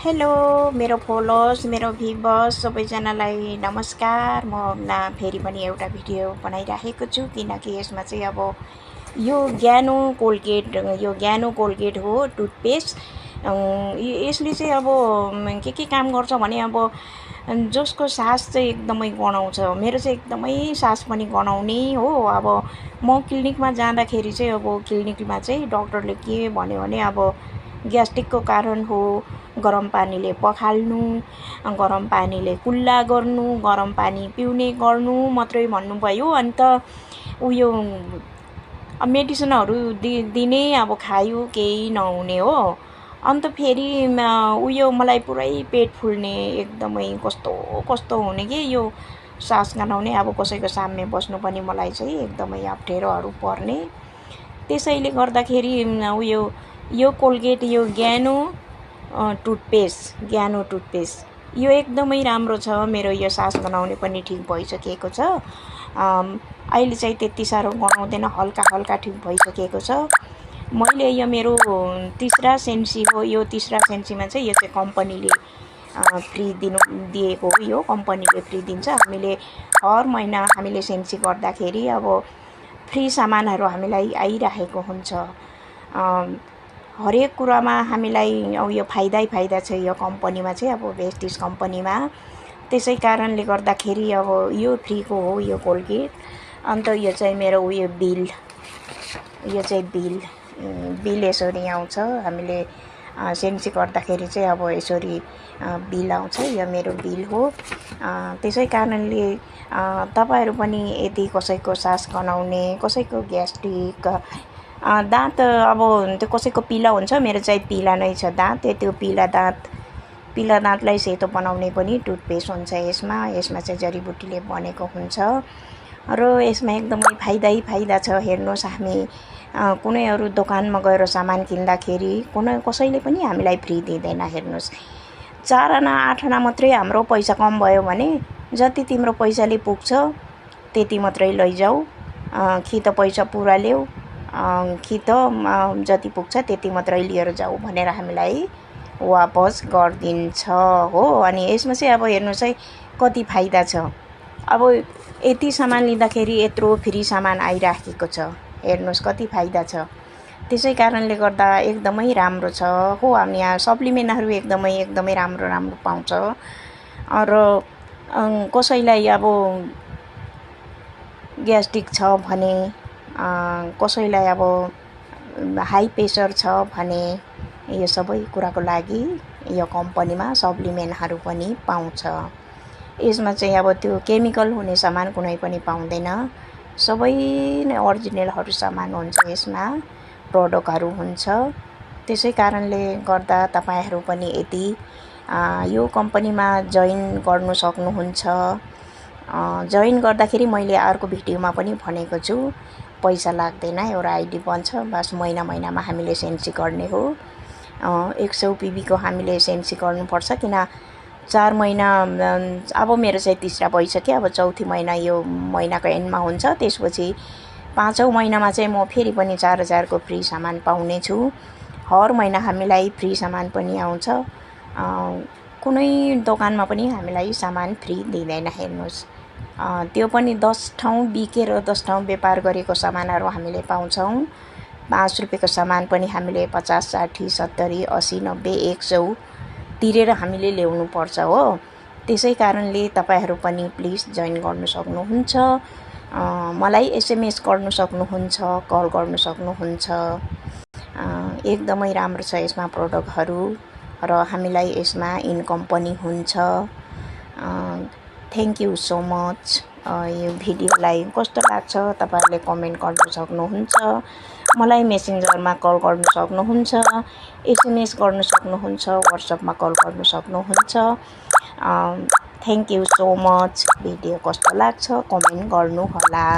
Hello मेरो followers मेरो viewers सबैजनालाई नमस्कार। म फेरि पनि एउटा भिडियो बनाइराखेको छु किनकि यसमा चाहिँ अब यो ज्ञानो कोलगेट हो टुथपेस्ट। यसले चाहिँ अब के काम गर्छ भने अब जसको सास चाहिँ एकदमै गनाउँछ, मेरो चाहिँ एकदमै सास पनि गनाउने हो। अब म क्लिनिकमा जाँदाखेरि चाहिँ अब क्लिनिकमा चाहिँ डाक्टरले के भन्यो भने अब ग्यास्ट्रिकको कारण हो, गरम पानीले पखाल्नु, गरम पानीले कुल्ला गर्नु, गरम पानी पिउने गर्नु मात्रै भन्नुभयो। अन्त उयो मेडिसिनहरू दिने अब खायो केही नहुने हो। अन्त फेरि उयो मलाई पुरै पेट फुल्ने, एकदमै कस्तो कस्तो हुने कि यो सास गनाउने, अब कसैको सामने बस्नु पनि मलाई चाहिँ एकदमै अप्ठ्यारोहरू पर्ने। त्यसैले गर्दाखेरि यो कोलगेट यो ज्ञानो टुथपेस्ट यो एकदमै राम्रो छ। मेरो यो सास गनाउने पनि ठिक भइसकेको छ। अहिले चाहिँ त्यति साह्रो गनाउँदैन, हल्का ठिक भइसकेको छ। मैले यो मेरो तीसरा सेन्सी हो। यो तीसरा सेन्सीमा चाहिँ यो चाहिँ कम्पनीले फ्री दिएको हो। यो कम्पनीले फ्री दिन्छ। हामीले हर महिना हामीले सेन्सी गर्दाखेरि अब फ्री सामानहरू हामीलाई आइरहेको हुन्छ। हरेक कुरामा हामीलाई अब यो फाइदा छ यो कम्पनीमा चाहिँ, अब भेस्टिज कम्पनीमा। त्यसै कारणले गर्दाखेरि अब यो फ्रीको हो यो कोलगेट। अन्त यो चाहिँ मेरो उयो बिल यसरी आउँछ। हामीले सेन्सी गर्दाखेरि चाहिँ अब यसरी बिल आउँछ। यो मेरो बिल हो। त्यसै कारणले तपाईँहरू पनि यदि कसैको सास गनाउने, कसैको ग्यास्ट्रिक, दाँत अब त्यो कसैको पिला हुन्छ, मेरो चाहिँ पिला नै छ दाँत। त्यो पिला दाँतलाई सेतो बनाउने पनि टुथपेस्ट हुन्छ यसमा चाहिँ जडीबुटीले बनेको हुन्छ र यसमा एकदमै फाइदा छ। हेर्नुहोस्, हामी कुनै अरू दोकानमा गएर सामान किन्दाखेरि कसैले पनि हामीलाई फ्री दिँदैन। हेर्नुहोस्, 4 आना 8 आना मात्रै हाम्रो पैसा कम भयो भने जति तिम्रो पैसाले पुग्छ त्यति मात्रै लैजाऊ, कि त पैसा पुरा ल्याऊ, कि त जति पुग्छ त्यति मात्रै लिएर जाऊ भनेर हामीलाई वापस गरिदिन्छ हो। अनि यसमा चाहिँ अब हेर्नुहोस् है कति फाइदा छ। अब यति सामान लिँदाखेरि यत्रो फ्री सामान आइराखेको छ। हेर्नुहोस् कति फाइदा छ। त्यसै कारणले गर्दा एकदमै राम्रो छ हो। हामी यहाँ सप्लिमेन्टहरू एकदमै राम्रो पाउँछ। र कसैलाई अब ग्यास्ट्रिक छ भने, कसैलाई अब हाई प्रेसर छ भने, यो सबै कुराको लागि यो कम्पनीमा सप्लिमेन्टहरू पनि पाउँछ। यसमा चाहिँ अब त्यो केमिकल हुने सामान कुनै पनि पाउँदैन। सबै नै ओरिजिनलहरू सामान हुन्छ, यसमा प्रडक्टहरू हुन्छ। त्यसै कारणले गर्दा तपाईँहरू पनि यदि यो कम्पनीमा जोइन गर्नु सक्नुहुन्छ। जोइन गर्दाखेरि मैले अर्को भिडियोमा पनि भनेको छु, पैसा लाग्दैन, एउटा आइडी बन्छ, बस महिनामा हामीले सेन्सी गर्ने हो। 100 PB को हामीले सेन्सी गर्नुपर्छ। किन 4 महिना, अब मेरो चाहिँ तीसरा भइसक्यो, अब चौथी महिना यो महिनाको एन्डमा हुन्छ। त्यसपछि 5औँ महिनामा चाहिँ म फेरि पनि 4000 को फ्री सामान पाउने छु। हर महिना हामीलाई फ्री सामान पनि आउँछ। कुनै दोकानमा पनि हामीलाई सामान फ्री दिँदैन। हेर्नुहोस्, त्यो पनि 10 ठाउँ बिकेर 10 ठाउँ व्यापार गरेको सामानहरू हामीले पाउँछौँ। 5 रुपियाँको सामान पनि हामीले 50, 60, 70, 80, 90, 100 तिरेर हामीले ल्याउनु पर्छ हो। त्यसै कारणले तपाईँहरू पनि प्लिज जोइन गर्नु सक्नुहुन्छ। मलाई SMS गर्नु सक्नुहुन्छ, कल गर्नु सक्नुहुन्छ। एकदमै राम्रो छ यसमा प्रडक्टहरू र हामीलाई यसमा इन्कम पनि हुन्छ। Thank you so much. यो भिडियोलाई कस्तो लाग्छ तपाईँहरूले कमेन्ट गर्न सक्नुहुन्छ। मलाई मेसेन्जरमा कल गर्नु सक्नुहुन्छ, SMS गर्नु सक्नुहुन्छ, वाट्सएपमा कल गर्नु सक्नुहुन्छ। Thank you so much. Video कस्तो लाग्छ कमेन्ट गर्नुहोला।